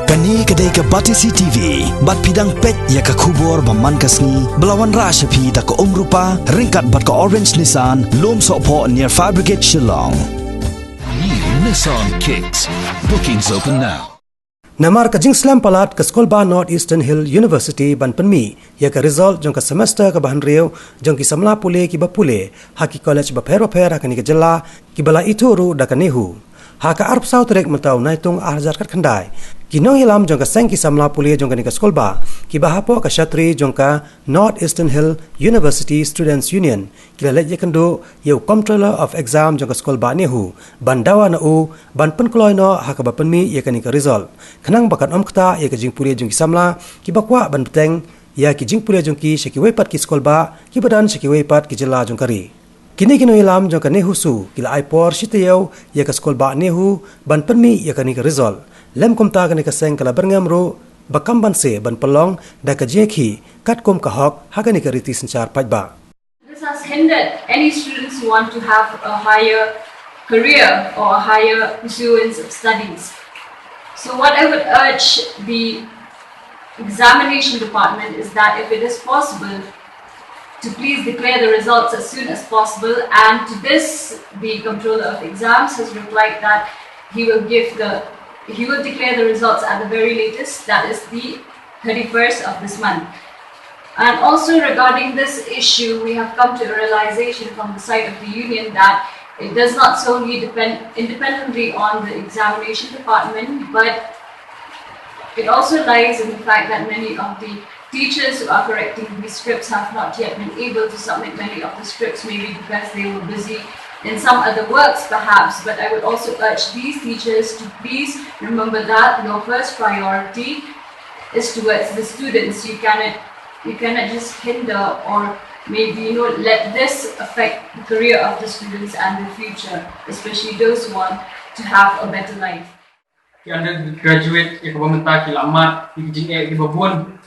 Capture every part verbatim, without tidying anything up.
Kane ka dei ka Batesi T V, bad phi dang peit ïa ka khubor ba man ka sngi, ba la wanrah sha phi da ka Umrupa, ryngkat bad ka Orange Nissan, Lumsohphoh near Fire Brigade Shillong. New Nissan Kicks. Bookings open now. Namar ka jingslem palat ka skulbah North Eastern Hill University ban pynmih ïa ka result jong ka semester kaba hynriew jong ki samla pule kiba pule ha ki college bapher bapher ha kane ka jylla, kiba la ithuh ruh da ka NEHU. Ha ka arphew saw tarik mynta u Naitung ar hajar khatkhyndai, ki nongïalam jong ka seng ki samla pule jong kane ka skulbah, kiba hapoh ka shatri jong ka North Eastern Hill University Students Union, ki la leit ïakynduh ïa u Comptroller of Exam jong ka skulbah NEHU, ban dawa na u ban pynkloi noh ha kaba pynmih ïa kane ka result, khnang ba kan ym ktah ïa ka jingpule jong ki samla kiba kwah ban bteng ïa ki jingpule jong ki sha kiwei pat ki skulbah kiba don sha kiwei pat ki jylla jong ka ri. Kine ki nongïalam jong ka NEHUSU ki la ai por shi taïew ïa ka skulbah NEHU ban pynmih ïa kane ka result. Lym kumta, kane ka seng ka la byrngem ruh ba kam banse ban pynlong da ka jingïakhih katkum ka hok ha kane ka riti synshar paidbah. This has hindered any students who want to have a higher career or a higher pursuance of studies. So what I would urge the examination department is that if it is possible, to please declare the results as soon as possible. And to this, the Comptroller of Exams has replied that he will give the he will declare the results at the very latest, that is the thirty-first of this month. And also regarding this issue, we have come to a realization from the side of the union that it does not solely depend independently on the examination department, but it also lies in the fact that many of the teachers who are correcting these scripts have not yet been able to submit many of the scripts, maybe because they were busy in some other works perhaps. But I would also urge these teachers to please remember that your first priority is towards the students. You cannot you cannot just hinder or maybe, you know, let this affect the career of the students and the future, especially those who want to have a better life. Ki undergraduate ïa kaba mynta ki la mad ïa ki jingeh kiba bun,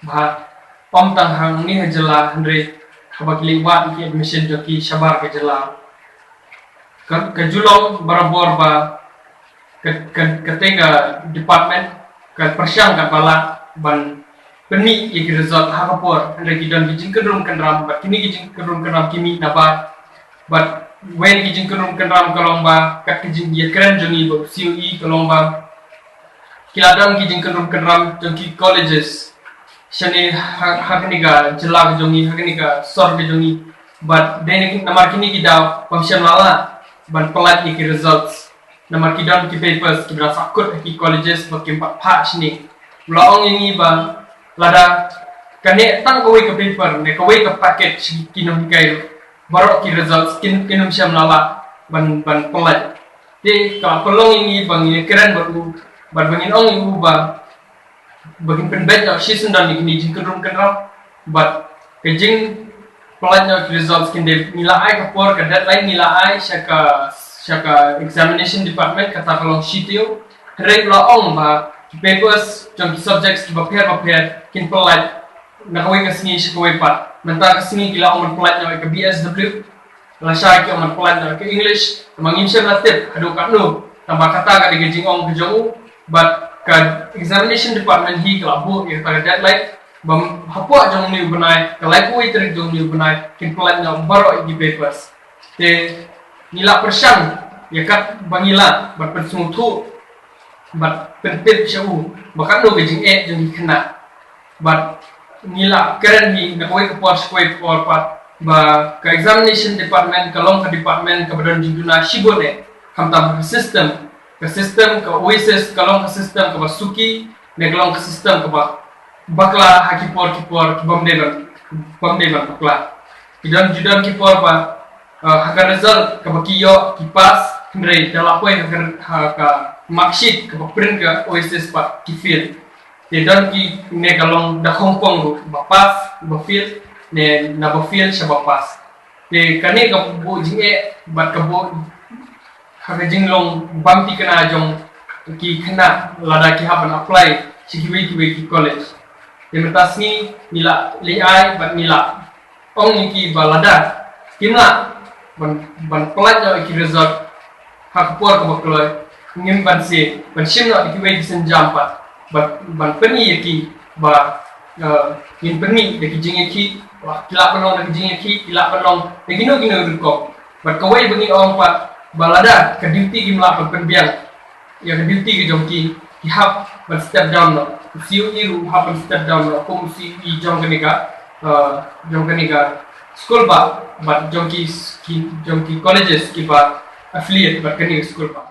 ba ym tang hangne ha jylla hynrei haba ki leit wad ïa ki admission jong ki shabar ka jylla. Ka, ka ju long barabor ba ka, ka, kata ka department ka pyrshang katba lah ban pynmih ïa ki result ha ka por, hynrei ki don ki jingkynrum kynram, bad kine ki jingkynrum kynram ki mih nabar. Bad wei ki jingkynrum kynram ka long ba kat ka jingïakren jong ngi bad u C O E ka long ba ki la don ki jingkynrum kynram jong ki colleges shane ha, ha kane ka jylla ka jong ngi, ha kane ka sor ka jong ngi. Bad dei na ki, namar kine ki daw bym shym la lah ban pyllait ïa ki results. Namar ki don ki papers kiba la sahkut ha ki colleges ba kim pat phah shane. La ong ïa ngi ba lada ka neh tang kawei ka paper ne kawei ka packet sha ki nonghikai ruh, baroh ki results kin, kin ym shym la lah ban, ban pyllait. Te ka la pynlong ïa ngi ba ngin ïakren bad u, bad ba ngin ong ïa u ba ba kin pynbeit noh shisyndon ïa kine ki jingkynrum kynram. Bad ka jingpyllait noh ki results kin dei, ngi la ai ka por, ka deadline ngi la ai sha ka, sha ka examination department, kata ka long shi taïew. Hynrei la ong ba ki papers jong ki subjects kiba pher bapher kin pyllait na kawei ka sngi sha kawei pat. Mynta ka sngi ki la ong ban pyllait noh ïa ka B S W, lashai ki ong ban pyllait noh ïa ka English, tangba ngim shym la tip haduh katno. Tangba kata ka dei ka jingong ka jong u, bad ka examination department hi ka la buh ïa kata ka deadline ba hapoh jong une u bnai, ka laiphew wei tarik jong une u bnai, kin pyllait noh baroh ïa ki papers. Te ngi la pyrshang ïa katba ngi lah ban pynsngewthuh bad pyntip sha u ba katno ka jingeh jong ki khynnah. Bad ngi la kren hi na kawei ka por sha kawei ka por pat ba ka examination department ka long ka department kaba don jingduna shibun eh, khamtam ka system. Ka system ka Oasis ka long ka system kaba suki, ne ka long ka system kaba bakla ha ki por ki por, ki bym dei ban, bym dei ban bakla. Ki don ju don ki por ba, uh, ha ka result kaba ki ïoh ki pass, hynrei da la poi ha ka, ha ka marksheet kaba print ka Oasis pat ki fail. Te don ki ne ka long da khongpong ruh, ba pass ba fail, ne naba fail sha ba pass. Te kane ka buh jingeh bad ka buh ha ka jinglong bam thikna jong ki khynnah lada ki hap ban apply sha kiwei kiwei ki college. Te mynta sngi ngi la leit ai bad ngi la ong ïa ki ba lada kim lah ban, ban pyllait noh ïa ki result ha ka por kaba kloi, ngim banse ban shim noh ïa kiwei ki sienjam pat. ban pynïaid ïa ki ba ngin pynmih da ki jingïakhih, ba ki lah ban long da ki jingïakhih, ki lah ban long da kino kino rukom. Bad kawei ba ngi ong pat ba lada ka duty kim lah ban pynbiang ïa ka duty ka jong ki, ki hap ban step down noh. U C O E ruh hap ban step down noh kum u C O E jong kane ka jong kane ka skul ba bad jong ki jong ki colleges kiba affiliate bad kane ka skul ba.